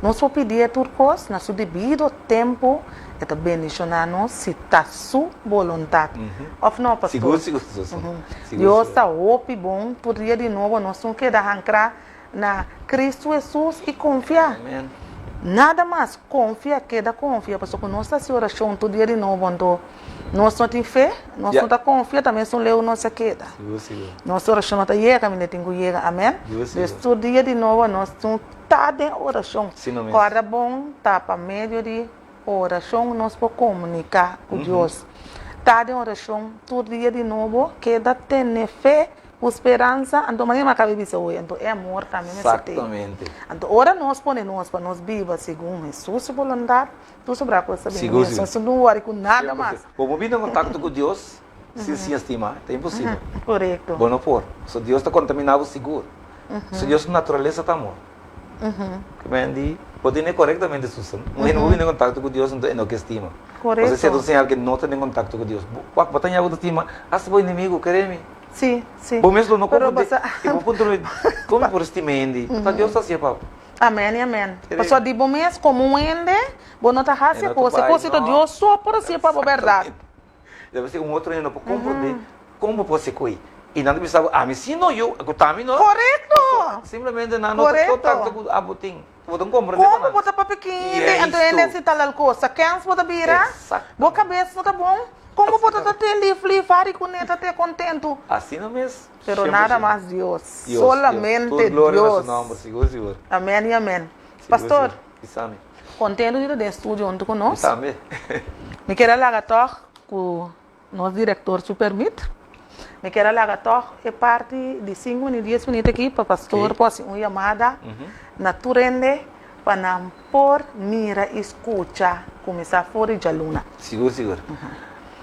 Nos por pidié tur kos na su debido tempu, e ta bendishoná nos si ta su boluntat. Òf no, pastor? Sigur, sigur, sigur. Sigur, Dios ta hopi bon. Tur dia di nobo nos tin keda hankrá na Kristu Hesus i konfia. Amen. Nada mas, konfia, keda konfia, pasobra ku nos ta hasi orashon tur dia di nobo, anto nos no tin fe, nos no ta konfia, ta mesun leu nos a keda. Sigur, sigur. Nos orashon no ta yega kaminda e tin ku yega, amen. Sigur, sigur. Dus tur dia di nobo nos tin ta den orashon. Si no mes. Kòrda bon, ta pa medio di orashon nos por komuniká ku Dios. Ta den orashon tur dia di nobo, keda tene fe ku speransa, anto manera mi a kaba di bisa oe, anto e amor tambe mester tei. Exactamente. Anto ora nos pone nos pa nos biba segun Hesus su boluntat, Tur sobrá kos ta bini Sigur, mes. sigur. Nos no wòri ku nada mas. 100%. Bo por bini na kontakto ku Dios sin siña stima? Ta imposibel. Korekto. Bo no por. So Dios ta kontaminá bo sigur. So Dios su naturalesa ta amor. Ke men di, bo tene korektamente Susan. Un hende por bini na kontakto ku Dios anto e no ke stima. Korekto. Pasobra esei ta un señal ke no ta den kontakto ku Dios. Bo, wak, bo ta ña bo ta stima asta bo enemigo, kere mi. Sí, sí. Bo mes lo no Pero komprendé. basa. I bo puntra mi, kon mi por stima hende? Ta Dios ta hasié pa bo. Amen y amen. Pasobra di bo mes como un hende bo no ta haci e cos, e cos ta Dios so por haci pa bo berdad. Debe ser un otro hende no por comprende con bo por haci coy. Y nan ta bisa bo, ami si no, yo, cu ta ami no. Corecto! Simplemente nan no ta contacto cu abo tin. Bo ta comprende pa nan. Como bo ta papia cu hende, anto hende haci tal al cosa. Kens bo ta bira? Bo cabes no ta bon? Como bo ta ta te lif lif, hari cu ne ta te contento? Asina mes. Pero nada mas Dios. Solamente Dios. Amen y amen. Pastor. Contento di ta den studio hunto cu nos. Mi kier a laga toch cu nos director su permit. Mi kier a laga toch e parti di cinco minut, dies minut aki pa pastor por haci un yamada na tur hende pa nan por mira y scucha cuminsa for di djaluna. Sigur, sigur.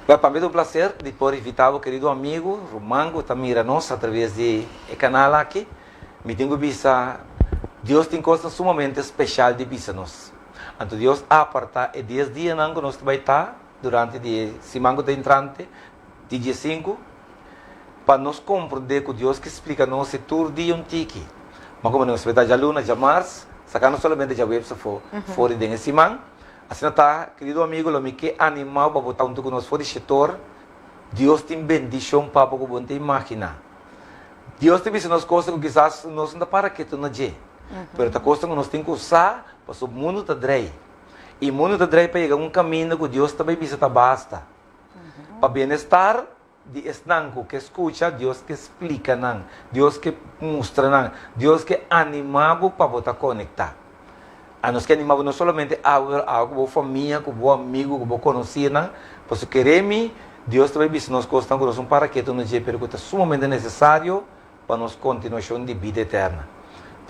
Well, pa mi ta un placer di por invita bo kerido amigo, ruman ku ta mira nos a traves di e kanal aki. Mi tin ku bisa, Dios tin kosnan sumamente speshal di bisa nos. Anto Dios a aparta e dies dianan ku nos ta bai ta durante di e siman ku ta entrante, di diesinku, pa nos komprende ku Dios ke splika nos e tur dia un tiki. Ma komo nos ta bai ta djaluna, djamars, saka no solamente djaweps afó, for di den e siman. Asina ta, kerido amigo, lo mi ke animá bo pa bo ta huntu ku nos for di shetor. Dios tin bendishon pa bo ku bo no ta imaginá. Dios ta bisa nos kosnan ku kisas nos no ta para ketu na dje, pero ta kosnan ku nos tin ku sa pasobra mundu ta drei. I mundu ta drei pa yega un kaminda ku Dios ta bai bisa ta basta. Pa bienestar Di esnan ku ke skucha, Dios ke splika nan, Dios ke mustra nan, Dios ke animá bo pa bo ta konektá. Anos ke animá bo no solamente abo, pero abo ku bo famia, ku bo amigu, ku bo konosínan, pasobra kere mi, Dios ta bai bisa nos kosnan ku nos un para ketu na dje, pero ku ta sumamente nesesario pa nos kontinuashon di bida eterna.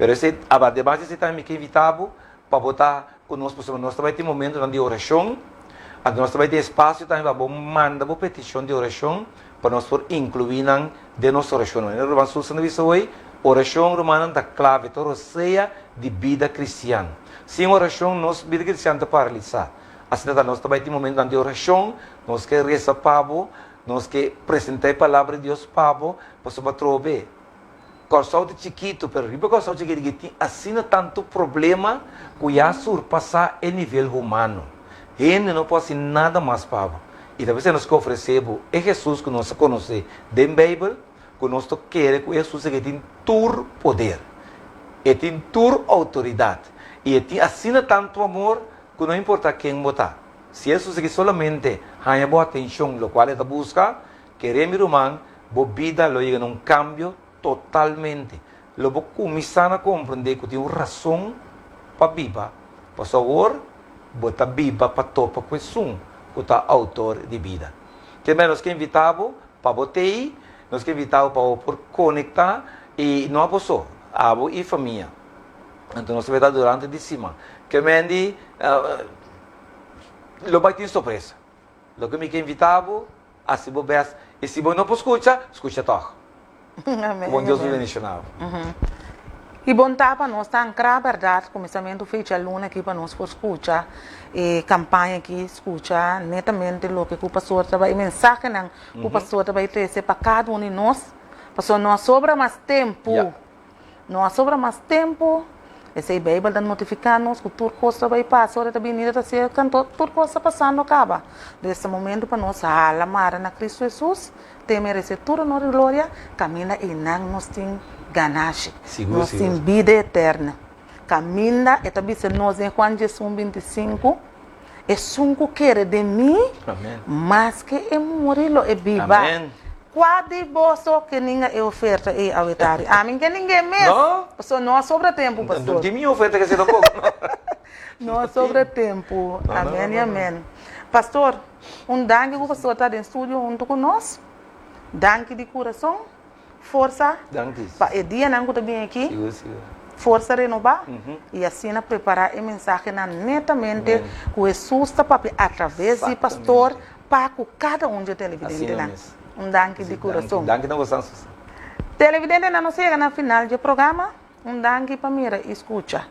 Pero esei, ademas di esei tambe mi ke invitá bo pa bo ta ku nos pasobra nos ta bai tin momentonan di orashon, anto nos ta bai tin espasio tambe pa bo manda bo petishon di orashon pa nos por inkluí nan den nos orashonnan. Manera ruman Susan a bisa hoy, orashon rumannan ta klave, ta rosea di bida kristian. Sin orashon nos bida kristian ta paralisá. Asina ta nos ta bai tin momentonan di orashon, nos ke resa pa bo, nos ke presentá e palabra di Dios pa bo, pasobra atrobe Kòrsou ta chikitu, pero riba Kòrsou chikitu aki tin asina tantu problema ku ya surpasá e nivel humano. Hende no por hasi nada mas pa bo. I ta p'esei nos ke ofresé bo e Hesus ku nos a konosé den Beibel, ku nos ta kere ku e Hesus aki tin tur poder, e tin tur outoridat i e tin asina tantu amor ku no importá ken bo ta, si e Hesus aki solamente haña bo atenshon, lokual e ta buska, kere mi ruman, bo bida lo yega na un kambio totalmente. Lo bo kuminsá na komprendé ku tin un rason pa biba, pasobra awor bo ta biba pa topa ku esun ku ta outor di bida. Ke men nos ke invitá bo pa bo t'ei, nos ke invitá bo pa bo por konektá i no abo so, abo i famia. Anto nos ta meta durante di siman. Ke men di lo bai tin sorpresa. Loke mi ke invitá bo, hasi bo bes i si bo no por skucha, skucha tòg. Amén. Ku bon Dios lo bendishoná bo. I bon ta pa nos ta ankrá bèrdat kuminsamentu fecha luna aki pa nos por skucha e kampaña aki, skucha netamente loke ku pastor ta bai, e mensahenan ku pastor ta bai trese pa kada un di nos, pasobra no a sobra mas tempu. No a sobra mas tempu. Esei Beibel ta notifiká nos ku tur kos ta bai pasa ora e ta bini ta serka, anto tur kos ta pasando kaba. Des ta momentu pa nos hala mara na Kristu Hesus, te meresé tur honor i gloria, kaminda einan nos tin ganashi, nos tin bida eterna. Kaminda e ta bisa nos den Juan diesun 25, Esun ku kere den mi, maske e muri lo e biba. Kua di boso ke ninga e oferta ei awe tardi? Ami n'ke ning'é mes, pasobra no a sobra tempu, pastor. No tin mi oferta ke esei tampoco. No a sobra tempu. Amen i amen. Pastor, un danki ku pastor ta den studio huntu ku nos. Danki di kurason. Forsa pa e dianan ku ta bini aki, forsa renobá i asina prepará e mensahenan netamente ku Hesus ta papia atraves di pastor pa ku kada un dje televidentenan. Un danki di kurason. Televidentenan nos a yega na final dje programa. Un danki pa mira i skucha.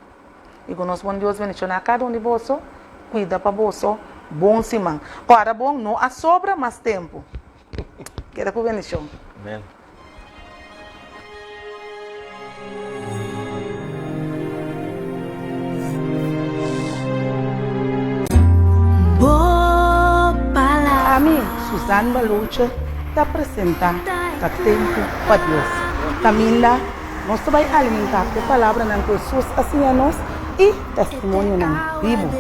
I ku nos bon Dios bendishoná kada un di boso, kuida pa boso. Bon siman. Kòrda bon, no a sobra mas tempu. Keda ku bendishon. Amen. Ami, Suzanne Baluche, ta presenta Ta Tempu pa Dios. Kaminda nos ta bai alimentá ku e palabranan ku Hesus a siña nos i testimonionan bibu.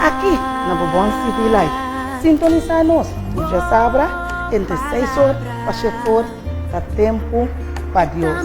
Aki na bo Bon TV Live. Sintonisá nos di djasabra entre seis or pa shete or ta tempu pa Dios.